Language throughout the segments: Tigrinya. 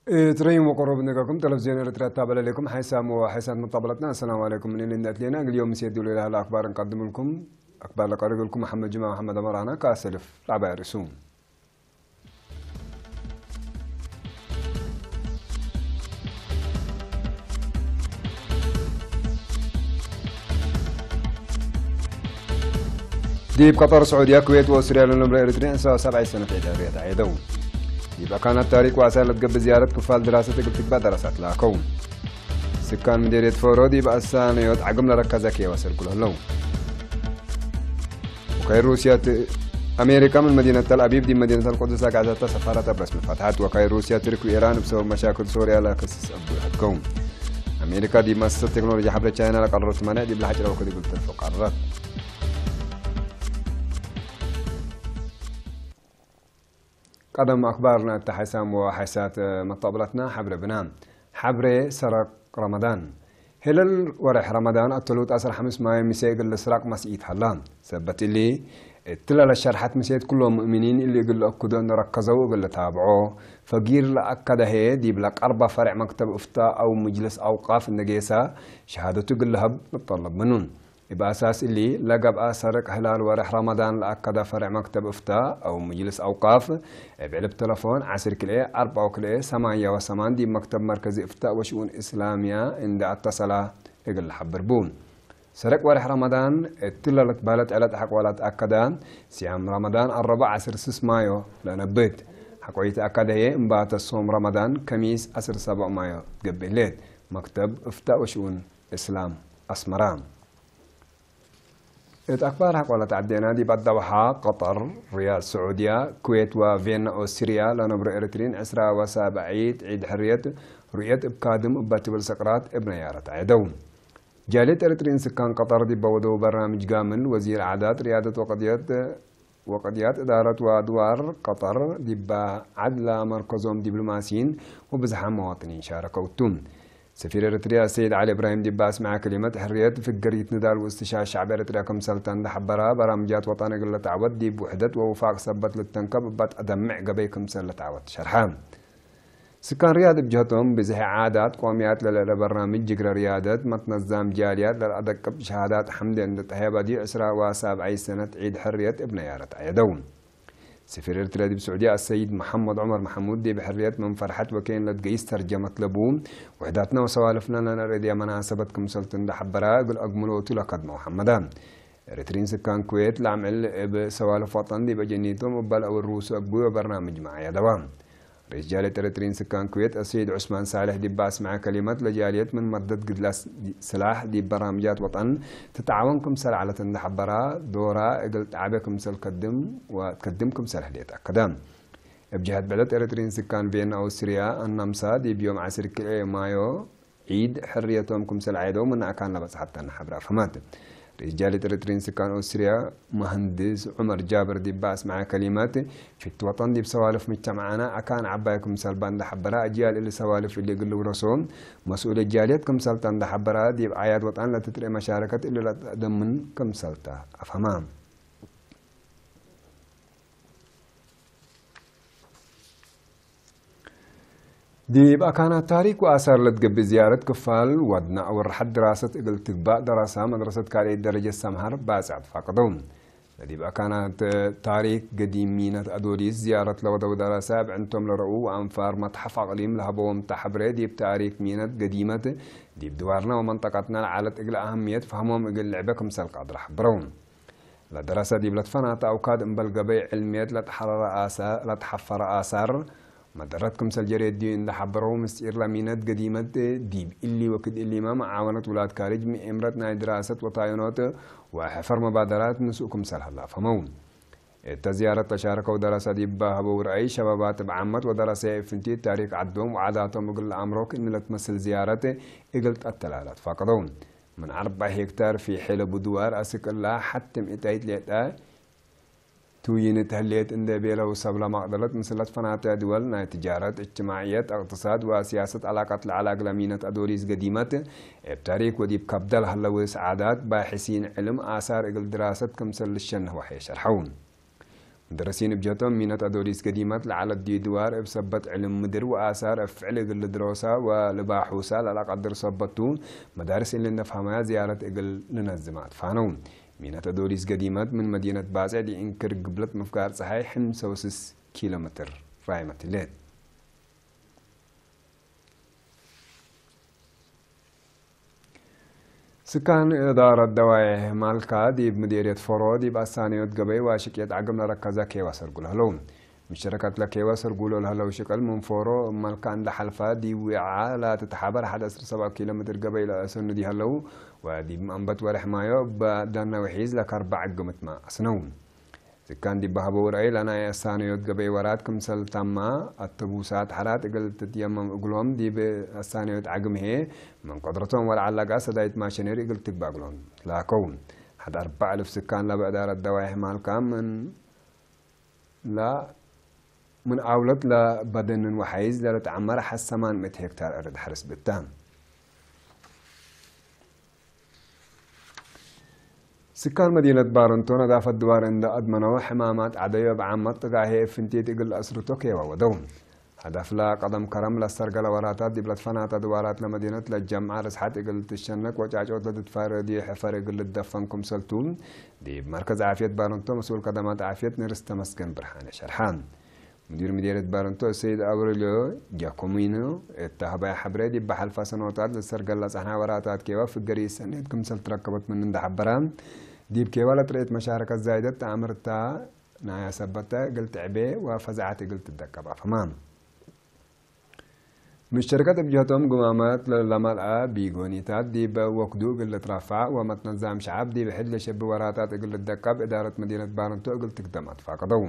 إتريم وقرب نقاكم تلفزيون إريتريا تابع لكم حيسام وحيسات مطابلتنا. السلام عليكم. من اللي ندلينا اليوم سيدي لله الأخبار نقدم لكم أخبار لقرق لكم محمد جمعة محمد أمرانا كاسلف رابع رسوم. ዲብ ቀጠር፣ ስዑድያ፣ ኩዌት ወሱርያ ለነብረ ኤርትርያን ሰባ ሰብዓይ ሰነት ዒድ ሕርየት ዓየደው። ዲብ ኣካናት ታሪክ ወኣሳር ለትገብእ ዝያረት ክፋል ድራሰት እግል ትግባእ ደረሳት ላከው። ስካን ምዴርየት ፎሮ ዲብ ኣሳነዮት ዓግም ለረከዘ ከየወሰድ ኩሎ ህለው። ወካይ ሩስያ ት-፣ ኣሜሪካ ምን መዲነት ተል ኣቢብ ዲብ መዲነት ኣልቁድስ ኣጋዛታ ሰፋራት ኣብ ረስሚ ፈትሓት። ወካይ ሩስያ፣ ትርክ ወኢራን ብሰበብ መሻክል ሶርያ ለክስስ ኣቡ ይሐድገው። ኣሜሪካ ዲብ መሰሰት ቴክኖሎጂ ሐብረ ቻይና ለቀረረት ማንዕ ዲብ ለሐጭረ ወክድ እግል ትርፎ ቀረት። ቀደም ኣኽባርና እታ ሓይሳም ወሓይሳት መጣብላትና ሓብረ ብና። ሓብሬ ሰረቅ ረመዳን። ሄለል ወርሕ ረመዳን ኣተሉት ኣስር ሓምስ ማዮ ሚሴ እግል ስራቅ መስኢት ሃላ። ሰበት እሊ እትለለ ሸርሓት ምሴት ኩሎም ሙእሚኒን እሊ እግል ለእኩዶ እንረከዘው እግል ለታብዖ። ፈጊር ለኣከደሄ ዲብ ለቀርባ ፈርዕ መክተብ እፍታ ኣው ምጅልስ ኣውቃፍ እነጌሳ ሸሃደቱ እግል ለሀብ ንጠለብ ምኑን። እብ ኣሳስ እሊ፣ ለገብኣ ሰርቅ ህላል ወርሕ ረመዳን ለኣከደ ፈርዕ መክተብ እፍታ አው ምጅልስ አውቃፍ፣ እብ ዕልብ ተለፎን ዐስር ክልኤ አርባው ክልኤ ሰማንያ ወሰማን ዲብ መክተብ መርከዚ እፍታ ወሽኡን እስላምያ እንደ አተሰላ እግል ለሐብር ቡ። ሰርቅ ወርሕ ረመዳን እትለ ለትባለጥ ዕለት ሐቆ ለትአከደ፣ ሲያም ረመዳን አረባ ዐስር ስስ ማዮ ለነብት። ሐቆ ይትአከደ ህዬ እምባተ ሶም ረመዳን ከሚስ ዐስር ሰበዕ ማዮ ትገብእ ህሌት። መክተብ እፍታ ወሽኡን እስላም አስመራ። እት አክባር ሐቆለት ዐዴና ዲብ አዳውሓ፣ ቀጠር፣ ሪያድ ስዑድያ፣ ኩዌት ወቬና ኦስትርያ ለነብሩ ኤርትሪን ዕስራ ወሳብዕ ዒድ ሕርየት ሩእየት እብ ካድም እበ ትብል ስቅራት እብ ነያረት ዐየደው። ጃልየት ኤርትሪን ስካን ቀጠር ዲበ ወደው በርናምጅ ጋምል ወዚር ዓዳት፣ ርያደት ወቀድየት ወቅድያት እዳረት ወአድዋር ቀጠር ዲባ ዓድላ መርከዞም ዲብሎማሲይን ወብዝሓ መዋጥኒን ሻረከው ቱ። ሰፊር ኤርትርያ ሰይድ ዓሊ እብራሂም ዲባ አስመዐ ከሊመት፣ ሕርየት ፍግሪት ንዳል ወእስትሻ ሸዕብ ኤርትርያ ክምሰልታ እንዳ ሐበራ፣ በራምጃት ወጠን እግል ለተዓወት ዲብ ውሕደት ወውፋቅ ሰበት ልተንከብ እባት አደምዕ ገበይ ክምሰል ለተዓወት ሸርሐ። ስካን ሪያድ እብ ጀህቶም፣ ብዝሒ ዓዳት ቆምያት ለልዕለ በርናምጅ ጅግረ ሪያደት መትነዛም ጃልያት ለልአደቅብ ሸሃዳት ሐምደ እንደ ተሄበ ዲብ ዕስራ ወሳብዐይ ሰነት ዒድ ሕርየት እብ ነያረት ዐየደው። ሰፊር ኤርትርያ ዲብ ስዑድያ አሰይድ መሐመድ ዑመር መሐሙድ ዲብ ሕርየት ምን ፈርሐት ወኬን ለትገይስ ተርጀመት ለቡ፣ ውሕዳትና ወሰዋልፍና ለነረድያ መናሰበት ክምሰልቱ እንደ ሐበራ እግል አግምሎቱ ለከድመው ሐመዳ። ኤርትሪን ስካን ኩዌት ለአምዕል እብ ሰዋልፍ ወጠን ዲብ አጀኒቶም እባል አወር ሩሱ አግቡይ ወበርናምጅ መዓያ ደዋ። ርኢስ ጃልየት ኤርትሪን ስካን ኩዌት አሰይድ ዑስማን ሳልሕ ዲብ አስመዐ ከሊመት፣ ለጃልየት ምን መደት ግድላ ስ-፣ ስላሕ ዲብ በርናምጃት ወጠን ትተዓወን ክምሰል ዐለት እንደ ሐበራ፣ ዶራ እግል ጣዕበ ክምሰል ከድም ወትከድም ክምሰል ህሌት አከደ። እብ ጀሀት ብዕደት ኤርትሪን ስካን ቬና ኦስትርያ አናምሳ ዲብ ዮም ዐስር ክልኤ ማዮ ዒድ ሕርየቶም ክምሰል ዐየደው ምን አካን ለበጽሐተን ሐብር አፍሀመት። ርኢስ ጃልየት ኤርትሪን ስካን ኦስትርያ መሀንድስ ዑመር ጃብር ዲብ አስመዐ ከሊመት፣ ሽቱ ወጠን ዲብ ሰዋልፍ ምጅተመዓና አካን ዐባይ ክምሰል ባንዳ ሐበራ፣ አጅያል እሊ ሰዋልፍ እሊ እግል ልውረሶ መስኡልየት ጃልየት ክምሰልታ እንደ ሐበራ፣ ዲብ አያት ወጠን ለትትርኤ መሻረከት እሊ ለተአደምን ክምሰልታ አፍሀማ። ዲብ አካናት ታሪክ ወአሳር ለትገብእ ዝያረት ክፋል ወድና አወርሐት ድራሰት እግል ትግባእ ደረሳ መድረሰት ካልአይት ደረጀት ሰምሃር ባጽዕ ትፋቅደው። ለዲብ አካናት ታሪክ ገዲም ሚነት አዶሊስ ዝያረት ለወደው ደረሳ እብ ዕንቶም ለረኡ ወአንፋር መትሐፍ አቅሊም ለሀበዎም ተሐብሬ ዲብ ታሪክ ሚነት ገዲመት ዲብ ድዋርና ወመንጠቀትና ለዐለት እግል አህምየት ፈህሞም እግል ልዕበ ክምሰል ቃድር ሐብረው። ለደረሰ ዲብ ለትፈናተ አውካድ እምበል ገበይ ዕልምየት ለተሐረረ አሳ-፣ ለተሐፈረ አሳር መደረት ክምሰል ጀሬ ዲዩ እንደ ሐበረው፣ ምስጢር ለሚነት ገዲመት ዲብ እሊ ወክድ እሊመ መዓወነት ውላድ ካርጅ ምኤምረት ናይ ድራሰት ወታይኖት ወሐፈር መባደራት ንሱእ ክምሰል ሀላ ፈመው። እተ ዝያረት ተሻርከው ደረሰ ዲብ ሀበው ረአይ ሸባባት እብ ዓመት ወደረሰ እፍንቲ ታሪክ ዐዶም ወዓዳቶም እግል ለአምሮ ክእኒ ለትመስል ዝያረት እግል ጠተላላት ፋቅደው። ምን አርበዕ ሄክታር ፊ ሐለ ቡድዋር አስክ እላ ሐቲ ምእታይት ሌጠ ትውይን ተህሌት እንደ ቤለው ሰብ ለማቅደለት ምስለት ፈናተ ድወል ናይ ትጃረት፣ እጅትማዕየት፣ እቅትሳድ ወሲያሰት አላቀት ለዐላ እግለ ሚነት አዶሊስ ገዲመት እብ ታሪክ ወዲብ ከብደል ሀለውስ ዓዳት ባሕሲን ዕልም አሳር እግል ድራሰት ክምሰል ልሸነህ ወሐየ ሸርሐው። مدرسين بجهتهم مينة أدوليس قديمة لعلى الديدوار بسبت علم مدر وآثار فعل قل دروسة ولباحوسة للأقدر سبتو مدارس اللي نفهمها زيارة قل لنزمات فانو. مينة أدوليس قديمة من مدينة بازع دي إنكر قبلت مفقار صحيح حمسة وسس كيلومتر رايمة الليل. ስካን እዳረት ደዋይሕ ማልካ ዲብ ምዴርየት ፎሮ ዲብ ኣሳነዮት ገበይ ዋሽቅየት ዓግም ለረከዘ ኬዋ ሰርጉ ለህለው። ምሸረከት ለኬዋ ሰርጉ ለህለው ሽቅል ምን ፎሮ ማልካ እንደ ሓልፋ ዲብ ዊዓ ላትትሓበር ሓደ ዕስራ ሰብዓ ኪሎ ሜትር ገበይ ለእሰኑ ዲህለው። ወዲብ ኣንበት ወርሕ ማዮ በዳና ውሒዝ ለከርባ ዓግምት ማ ኣስነው። ስካን ዲብ በሀበው ረአይ ለናይ አሳነዮት ገበይ ወራት ክምሰል ታማ አተቡሳት ሐራት እግል ትትየመም እግሎም ዲብ አሳነዮት ዓግም ህዬ ምን ቀድረቶም ወለዓል ለጋ ሰዳይት ማሸነሪ እግል ትግባእ እግሎም ላከው። ሐድ አርባዕ እልፍ ስካን ለበ እዳረት ደዋይሕ ማልካ ምን ላ ምን አውለት ለበደንን ወሐይዝ ለልትዓመር ሐሰማን ምእት ሄክታር እርድ ሐርስ ብታ። ስካን መዲነት ባረንቶ ነዳፈት ድዋር እንደ አድመነው ሕማማት ዓደዮ ብዓመት ጥጋሄ ፍንቲት እግል አስርቶ ኬዋ ወደው። ሀዳፍላ ቀደም ከረም ለሰርገለ ወራታት ዲብ ለትፈናተ ድዋራት ለመዲነት ለጀምዓ ርስሓት እግል ትሸነቅ ወጫጮት ለትትፋረ ዲ ሕፈር እግል ልደፈን ክምሰልቱ ዲብ መርከዝ ዓፍየት ባረንቶ መስኡል ከደማት ዓፍየት ንርስ ተመስገን ብርሃነ ሸርሓ። ሙዲር ምዴርየት ባረንቶ ሰይድ ኣውሬልዮ ጃኮሚኖ እታ ህባይ ሓብሬ ዲብ ሓልፋ ሰኖታት ለሰርገላ ጸሕና ወራታት ኬዋ ፍገሪ ሰኔት ክምሰል ትረከበት ምን እንደሓበራ ዲብ ኬዋ ለጥሬት መሻረከት ዛይደት ተኣምርታ ናይ ኣሰበተ እግል ትዕቤ ወፈዛዓት እግል ትደቀባ ፈማ። ምሽተርከት እብ ጀህቶም ግማመት ለመልአ ቢጎኒታት ዲብ ወክዱ እግል ልትረፋዕ ወመትነዛም ሸዓብ ዲብ ሕድ ለሸቢ ወራታት እግል ልደቀብ እዳረት መዲነት ባረንቶ እግል ትግደም ኣትፋቀደው።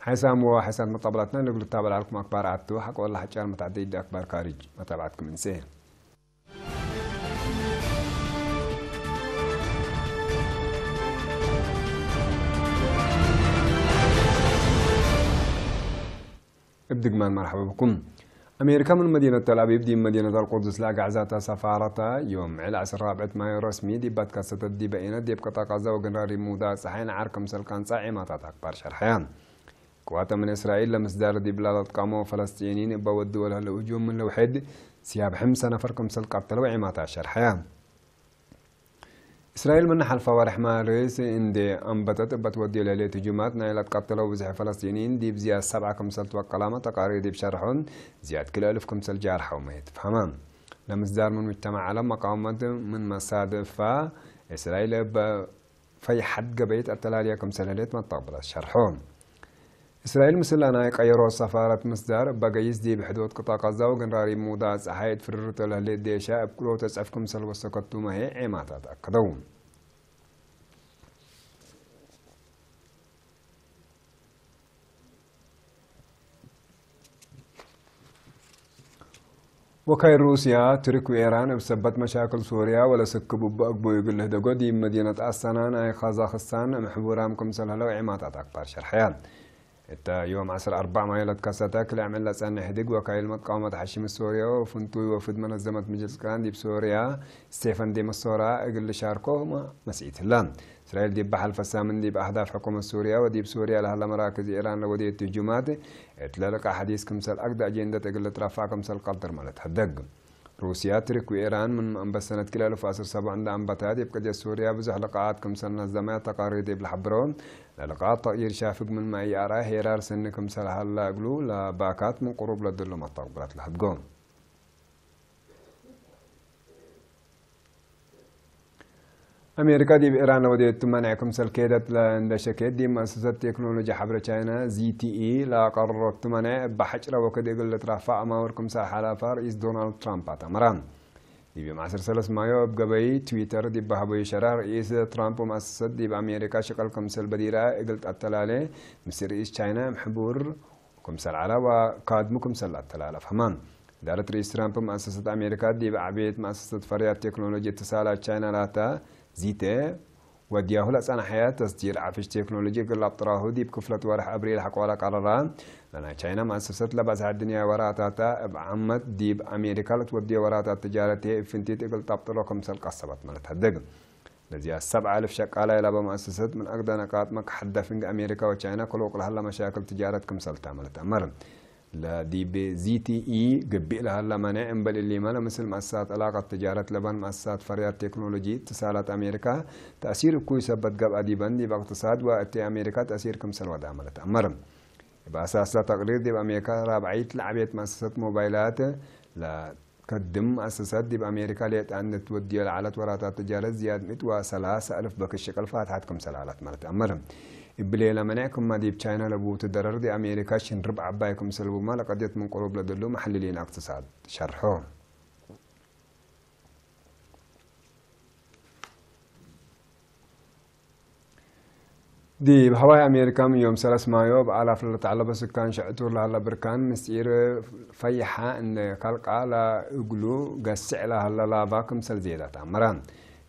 ሓይሳም ወሓይሳት መጣበላትና ንግሉ ታበላልኩም ኣክባር ኣቱ ሓቆላ ሓጫር መታዕደይ ኣክባር ካሪጅ መታብዓትኩም እንሴ። እብ ድግማን መርሐባ ብኩም። ኣሜሪካ ምን መዲነት ተልአቢብ ዲብ መዲነት አልቁድስ ለአጋዕዛታ ሰፋረታ ዮም ዕል ዐስር ራብዕት ማዮ ረስሚ ዲብ ባትካሰተት ዲበ ኢነት ዲብ ቅጣ ቃዛ ወገንራሪ ሙዳ ጸሓይ ነዓር ክምሰል ካንጻ ዒማታት አክባር ሸርሐያ። ቅዋተ ምን እስራኤል ለምስዳር ዲብ ላልአጥቃሞ ፈለስጢኒን እበ ወዲ ወለህለ ህጁም ምን ልውሕድ ሲያብ ሕምሰ ነፈር ክምሰል ቀተለው ዒማታት ሸርሐያ። እስራኤል ምን ሓልፋ ወርሕ ማርስ እንዴ አንበተት እበት ወድዮ ለሌት ህጁማት ናይ ለትቀተለው ብዝሒ ፈለስጢኒን ዲብ ዝያድ ሰብዓ ክምሰል ትወቀላመ ተቃሪ ዲብ ሸርሖን ዝያድ ክልተ እልፍ ክምሰል ጃርሐው መየት ፈህማ። ለምስዳር ምን ሙጅተማዕ ዓለም መቃወመት ምን መሳድፋ እስራኤል እበ ፈይሐት ገበይት አተላልያ ክምሰል ህሌት መተቅብለት ሸርሖ። እስራኤል ምስላ ናይ ቀየሮ ሰፋረት ምስዳር በገይስ ዲብ ሕዶት ቅጣ ቃዛ ወገንራሪ ሙዳ ጸሓይ እት ፍርርቶ ለህሌት ዴሻ እብ ቅሎ ተጽሕፍ ክምሰል ወሰከቱ መሄ ዔማታት አከደው። ወካይ ሩስያ፣ ቱርክ ወኤራን እብ ሰበት መሻክል ሶርያ ወለስክብ እቡ አግቦ እግል ልህደጎ ዲብ መዲነት አስታና ናይ ካዛክስታን ምሕቡራም ክምሰል ህለው ዒማታት አክባር ሸርሐያ። እተ ዮም ዐስር አርባዕ ማይ ለትከሰተ ክልዕ ዕምል ለጸንሕ ህድግ ወካይል መቃወመት ሐሽም ሶርያ ወፍንቱይ ወፍድ መነዘመት ምጅልስ ቅራን ዲብ ሶርያ ስቴፈን ዴ መሶራ እግል ልሻርኮ መስኢት ህላ። እስራኤል ዲብ በሐልፈ ሳምን ዲብ አህዳፍ ሕኩመት ሱርያ ወዲብ ሱርያ ለሀለ መራክዝ ኢራን ለወዴት ህጁማት እት ለልቃ ሐዲስ ክምሰል አግደ አጀንደት እግል ልትረፋዕ ክምሰል ቀድር ማለት ሐደግ። ሩስያ፣ ትርክ ወኢራን ምን መአንበሰነት ክልተ አልፍ ወዐስር ሰብዓ እንደ አንበታ ዲብ ቅድየት ሱርያ ብዙሕ ልቃዓት ክምሰል ነዘመ ተቃሪ ዲብ ለሐብሮ ለልቃዓት ተቅይር ሻፍግ ምን መአይ አርአ ሄራር ሰኒ ክምሰል ሀላ እግሉ ለባካት ምን ቅሩብ ለድሉ መተቅብረት ለሐድጎ። አሜሪካ ዲብ ኢራን ለወደየቱ መንዕ ክምሰል ኬደት ለእንደ ሸኬት፣ ዲብ መአሰሰት ቴክኖሎጂ ሐብረ ቻይና ዚቲኢ ለአቀረረቱ መንዕ እበ ሐጭረ ወክድ እግል ልትራፋዕ አማውር ክምሰል ሐላፋ ርኢስ ዶናልድ ትራምፕ አተመረ። ዲብ ዮም ዐስር ሰለስ ማዮ እብ ገበይ ትዊተር ዲብ በሀበዩ ሸረሕ፣ ርኢስ ትራምፕ ወመአሰሰት ዲብ አሜሪካ ሽቀል ክምሰል በዲረ እግል ተአተላሌ ምስ ርኢስ ቻይና እም ሕቡር ክምሰል ዐላ ወካድሙ ክምሰል ለአተላለፍ ህማም። እዳረት ርኢስ ትራምፕ መአሰሰት አሜሪካ ዲብ አዕቤት መአሰሰት ፈርያት ቴክኖሎጂ እትሳላት ቻይና ላታ ዚቴ ወዲያሁ ለጸናሐያ ተስጂል ዓፍሽ ቴክኖሎጂ እግል ኣብ ጥራሁ ዲብ ክፍለት ወርሕ ኣብሪል ሓቆላ ቀረራ፣ ለናይ ቻይና መኣሰሰት ለባዝሕ ኣድንያ ወራታታ እብ ዓመት ዲብ ኣሜሪካ ለትወድዮ ወራታት ትጃረት እብ ፍንቲት እግል ጣብጥሮ ክምሰል ቀሰበት ማለት ሀደግ። ለዚያ ሰብዓ እልፍ ሸቃላይ ላበ መኣሰሰት ምን ኣግዳ ነቃጥ መካሕዳ ፍንግ ኣሜሪካ ወቻይና ክልውቅ ለሀላ መሻክል ትጃረት ክምሰልታ ማለት ኣመር። ለዲብ ዚቲኢ ግቢእ ለሀላ መኔዕ እምበል እሊመ ለምስል መኣሰሳት ዕላቀት ትጃረት ለባን መኣሰሳት ፈርያት ቴክኖሎጂ እትሳላት ኣሜሪካ ተእሲር እኩይ ሰበት ገብአ ዲበን ዲብ እቅትሳድ ወእቲ ኣሜሪካ ተእሲር ክምሰል ወዳ ማለት ኣመር። እብ ኣሳሳ ተቅሪር ዲብ ኣሜሪካ ራብዓይት ለዓቤት መኣሰሰት ሞባይላት ለከድም መኣሰሳት ዲብ ኣሜሪካ ሌጣን ንትወድዮ ለዓለት ወራታት ትጃረት ዝያድ ሚእት ወሰላሳ እልፍ በክሽ ቅልፋት ሓት ክምሰል ኣላት ማለት ኣመር። እብሌ ለመኔዕ ክማ ዲብ ቻይና ለቡ ትደረር ዲ ኣሜሪካ ሽን ርብዕ ዓባይ ክምሰልቡማ ለቀድየት ምን ቅሩብ ለደሉ መሐልሊን እቅትሳድ ሸርሖ። ዲብ ሀዋይ ኣሜሪካ ዮም ሰለስ ማዮ ብኣላፍ ለተዓለበ ስካን ሸዕቱር ለሃላ ብርካን ምስጢር ፈይሓ እንደ ካልቃ ለእግሉ ገስዕ ለሃላ ላቫ ክምሰል ዜዳት ኣመራ።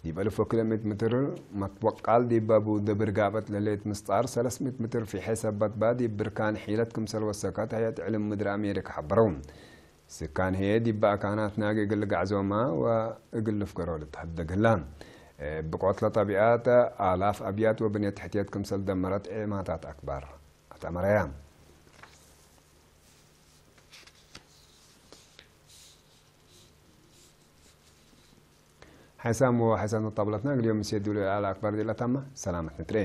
ዲብ እልፍ ወክልእ ሚእት ምትር መትወቃል ዲብ ባቡ ደብር ጋበት ለሌት ምስጣር ሰለስ ሚእት ምትር ፊሐ ሰበት ባ ዲብ ብርካን ሒለት ክምሰል ወሰከት ሀያት ዕልም ምድር ኣሜሪካ ሓበረው። ስካን ህየ ዲብ ኣካናት ናግ እግል ጋዕዞማ ወእግል ልፍገሮ ልትሀደግ ህላ። ብቆትለ ጠቢዓት ኣላፍ ኣብያት ወብንየት ትሕትየት ክምሰል ደመረት ዒማታት ኣክባር ኣተመረያ። ሓይሳም ወሓይሳት መጣብለትና እግል ዮም ምስየዱሉ ኣላ ኣክባር ዲላታማ ሰላመት ንትሬ።